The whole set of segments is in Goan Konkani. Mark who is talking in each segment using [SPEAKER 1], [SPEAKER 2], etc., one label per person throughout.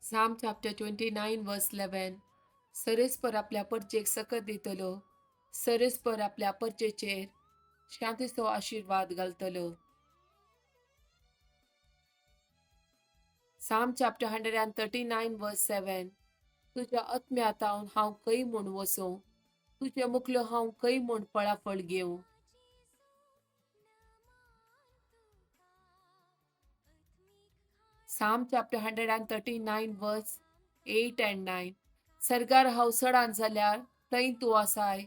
[SPEAKER 1] Psalm chapter 29 verse 11. सरेस्पर आपल्या परचेक सकत दितलो, सरेस्पर आपल्या परचेचेर शांतीचो आशिर्वाद घालतलो. Psalm chapter 139 verse 7. तुज्या आत्म्यातावन हांव खंय म्हूण वचूं? तुजें मुखलो हांव खंय म्हूण फळाफळ घेवं? Psalm chapter 139 verse 8 and 9. सर्गार हांव सडान जाल्यार थंय तूं आसाय,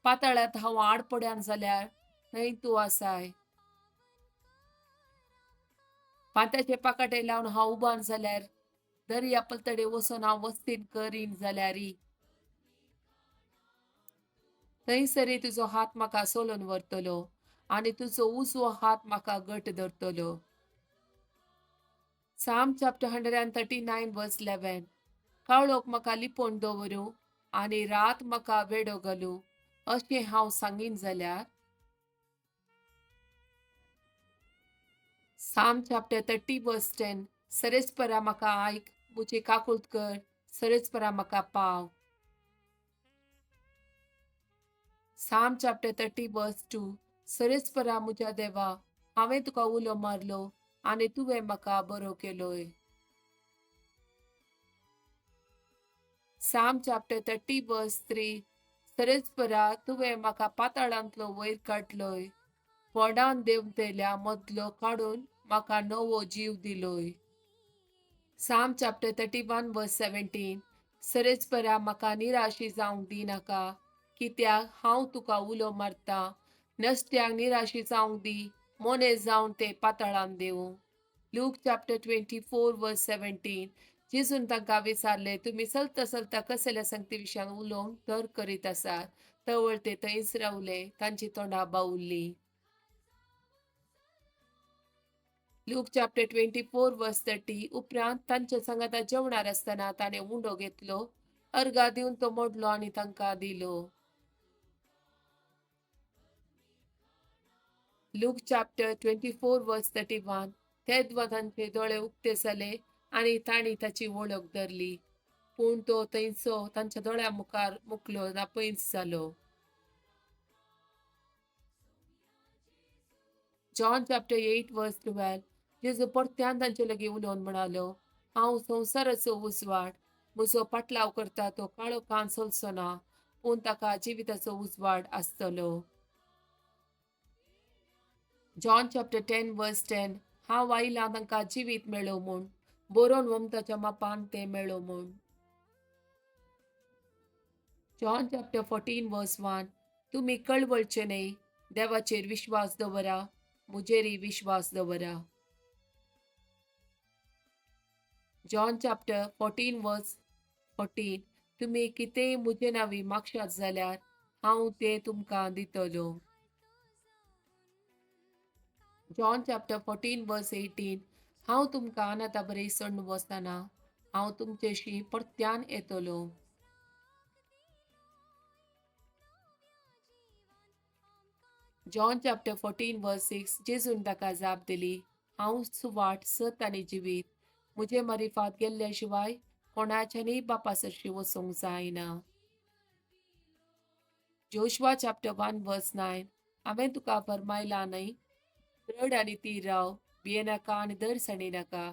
[SPEAKER 1] पाताळांत हांव आड पड्यान जाल्यार थंय तूं आसाय. पांत्याचे पाकाटे लावन हांव उबान जाल्यार, दर्या पलतडे वचून हांव वस्तीन करीन जाल्यारी, थंयसरी तुजो हात म्हाका सोलून व्हरतलो आनी तुजो उजवो हात म्हाका घट धरतलो. Psalm chapter 139 verse 11. काळोख म्हाका लिपोवन दवरूं आनी रात म्हाका वेडो घालूं अशें हांव सांगीन जाल्यार. Psalm chapter 30 verse 10. सरेस्परा म्हाका आयक, म्हजी काकूळट कर, सरेस्परा म्हाका पाव. Psalm chapter 30 verse 2. सरेस्परा म्हज्या देवा, हांवें तुका उलो मारलो आनी तुवें म्हाका बरो केलोय. Psalm chapter 30 verse 3. सरेस्परा तुवें म्हाका पाताळांतलो वयर काडलोय, फोंडान देंवतेल्या मदलो काडून म्हाका नवो जीव दिलोय. Psalm chapter 31 verse 17. सरेस्परा म्हाका निराशी जावंक दिनाका, कित्याक हांव तुका उलो मारता. नश्ट्यांक निराशी जावंक दी, मोने जावन ते पाताळान देवूं. Luke chapter 24 verse 17. जेजून तांकां विचारलें, तुमी चलता चलता कसल्या संगती विशयान उलोवंक तर्क करीत आसात? तवळ ते थंयच रावले, तांची तोंडां बावुल्लीं. Luke chapter 24 verse 30. उपरांत तांच्या सांगाता जेवणार आसतना ताणें उंडो घेतलो, अर्गा दिवन तो मोडलो आनी तांकां दिलो. Luke chapter 24 verse 31. तेदवा तांचे दोळे उक्ते जाले आनी तांणी ताची वळख धरली, पूण तो थंयचो तांच्या दोळ्यां मुखार मुकलो ना पयस जालो. John chapter 8 verse 12. जेजू परत्यान तांचे लागीं उलोवन म्हणालो, हांव संवसाराचो उजवाड, म्हजो पाटलाव करता तो काळोखान चलचो ना, पूण ताका जिविताचो उजवाड आसतलो. John chapter 10 verse 10. हांव आयलां तांकां जिवीत मेळो म्हूण, बरोवन वमताच्या मापान तें मेळो म्हूण. John chapter 14 verse 1. तुमी कळवळचे न्हय, देवाचेर विश्वास दवरा, म्हजेरय विश्वास दवरा. John chapter 14 verse 14. तुमी कितेंय म्हजे नांवी मागशात जाल्यार हांव तें तुमकां दितलो. John chapter 14 verse 18. हांव तुमकां अनाथा बरें सोडून वचना, हांव तुमचेशी परत्यान येतलो. John chapter 14 verse 6. जेजून ताका जाप दिली, हांव सुवाट सत आनी जिवीत, म्हजे मारिफात गेल्ल्या शिवाय कोणाच्यानूय बापा सरशी वचूंक जायना. Joshua chapter 1 verse 9. हांवें तुका फरमायलां न्हय, रड आनी तीर राव, भियेनाका आनी दर सणिनाका,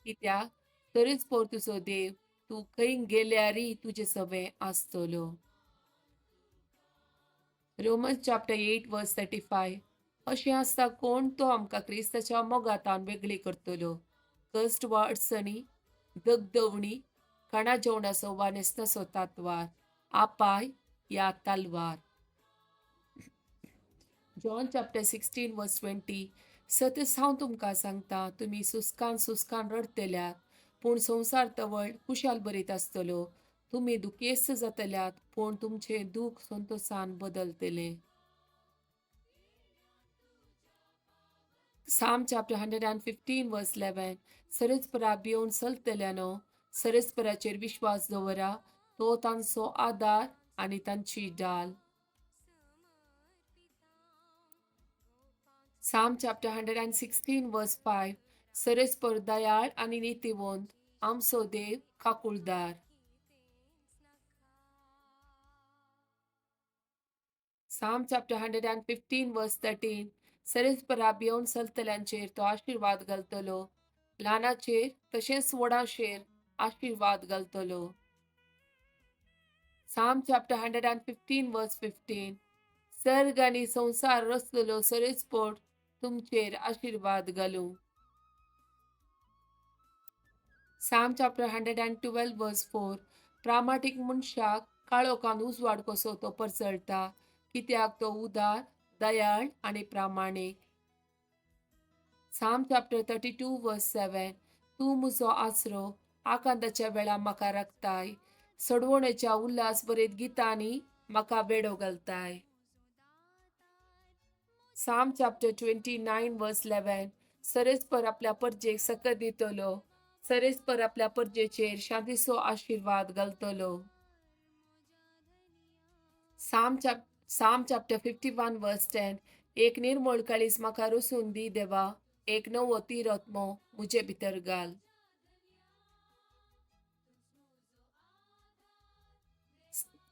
[SPEAKER 1] कित्याक तरीच पोर तुजो देव तूं खंय गेल्यारय तुजे सवें आसतलो. Romans chapter 8 verse 35. अशें आसता कोण तो आमकां क्रिस्ताच्या मोगातान वेगळी करतलो? कश्ट वा अडचणी, दगदवणी, खाणा जेवणाचो वा न्हेसणाचो तातवार, आपाय या तलवार. John chapter 16 verse 20. सतच हांव तुमकां सांगता, तुमी सुस्कान सुस्कान रडतल्यात, पूण संवसार तवळ खुशाल बरीत आसतलो. तुमी दुखेस्त जातल्यात, पूण तुमचें दूख संतोशान बदलतलें. Psalm chapter 115 verse 11. सरस्परा भियोवन चलतल्यानो, सरस्पराचेर विश्वास दवरा, तो तांचो आदार आनी तांची डाल. Psalm chapter 116 verse 5. सरस्पर दयाळ आनी नितीवंत, आमचो देव काकुळदार. Psalm chapter 115 verse 13. सरेस्परा भियोवन चलतल्यांचेर तो आशिर्वाद घालतलो, ल्हानाचेर तशेंच व्हडांचेर आशिर्वाद घालतलो. Psalm chapter 115 verse 15. सर्ग आनी संवसार रचलेलो सरेस्पोट तुमचेर आशिर्वाद घालूं. Psalm chapter 112 verse 4. प्रामाणीक मनशाक काळोखान उजवाड कसो तो परजळटा, कित्याक तो उदार, दयाळ आनी प्रामाणीक. Psalm chapter 32 verse 7. तूं म्हजो आसरो, आकांताच्या वेळा म्हाका राखताय, सोडवणेच्या उल्हास बरेत गितांनी म्हाका वेडो घालताय. Psalm chapter 29 verse 11. सरेस्पर आपल्या परजेक सकत दितलो, सरेस्पर आपल्या परजेचेर शांतीचो आशिर्वाद घालतलो. Psalm chapter 51 verse 10. एक निर्मळ काळीज म्हाका रसून दी देवा, एक नवो तीरत्मो म्हजे भितर घाल.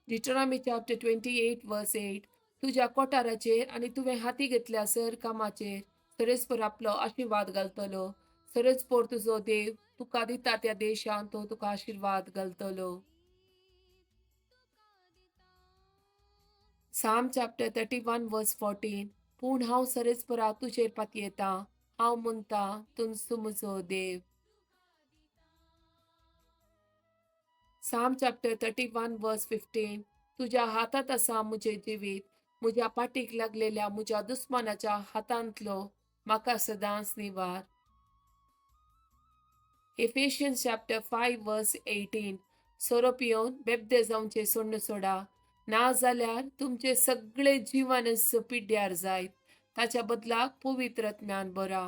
[SPEAKER 1] Deuteronomy chapter 28 verse 8. तुज्या कोठाराचेर आनी तुवें हाती घेतल्या सर कामाचेर सरेस्पर आपलो आशिर्वाद घालतलो. सरेस्पर तुजो देव तुका दिता त्या देशांत तो तुका आशिर्वाद घालतलो. Psalm chapter 31 verse 14. पूण हांव सरेस्परा तुजेर पातयेतां, हांव म्हणटा तूं म्हजो देव. Psalm chapter 31 verse 15. तुज्या हातांत आसा म्हजें जिवीत, म्हज्या पाटीक लागलेल्या म्हज्या दुस्मानाच्या हातांतलो म्हाका सदांच निवार. Ephesians chapter 5 verse 18. सोरो पियोवन बेबदे जावचें सोडून सोडा, ना जाल्यार तुमचें सगळें जिवनच पिड्ड्यार जायत, ताच्या बदलाक पवित्र ज्ञान बरा.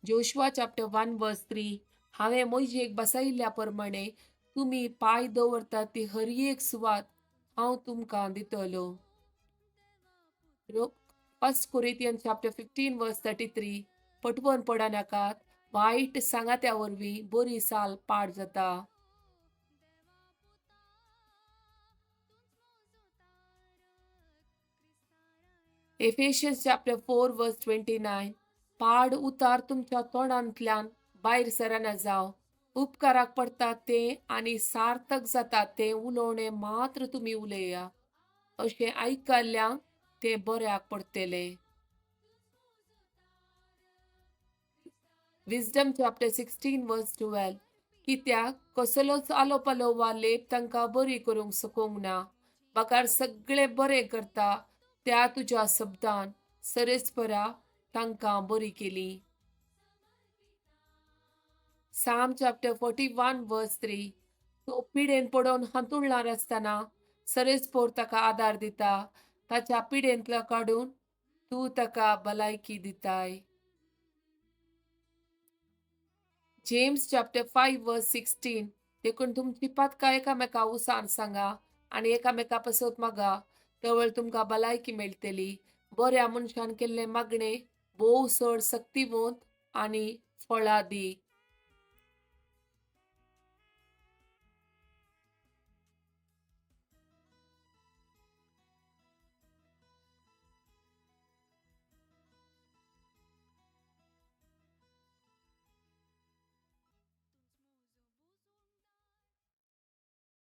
[SPEAKER 1] Joshua chapter 1 verse 3. हांवें मोयजेक बसयिल्ल्या प्रमाणे तुमी पांय दवरतात ती हर एक सुवात हांव तुमकां दितलो. 1 Corinthians chapter 15 verse 33. पटवन पडनाकात, वायट सांगात्या वरवीं बरी साल पाड जाता. Ephesians chapter 4 verse 29. पाड उतार तुमच्या तोंडांतल्यान भायर सरना जावं, उपकाराक पडटा तें आनी सार्थक जाता तें उलोवणें मात्र तुमी उलया, अशें आयकल्ल्यांक तें बऱ्याक पडटलें. Wisdom chapter 16 verse 12. कित्याक कसलोच आलोपालो वा लेप तांकां बरी करूंक शकूंक ना, बगार सगळें बरें करता त्या तुज्या शब्दान सरेस्परा तांकां बरी केली. Psalm chapter 41 verse 3. तो पिडेन पडोवन हांतुळणार आसतना सरेस्पोर ताका आदार दिता, ताच्या पिडेंतलो काडून तूं ताका भलायकी दिताय. James chapter 5 verse 16. देखून तुमची पातकां एकामेका उसान सांगा आनी एकामेका पासत मागा, तवळ तुमकां भलायकी मेळटली. बऱ्या मनशान केल्लें मागणें भोव चड सक्तिवंत आनी फळादी.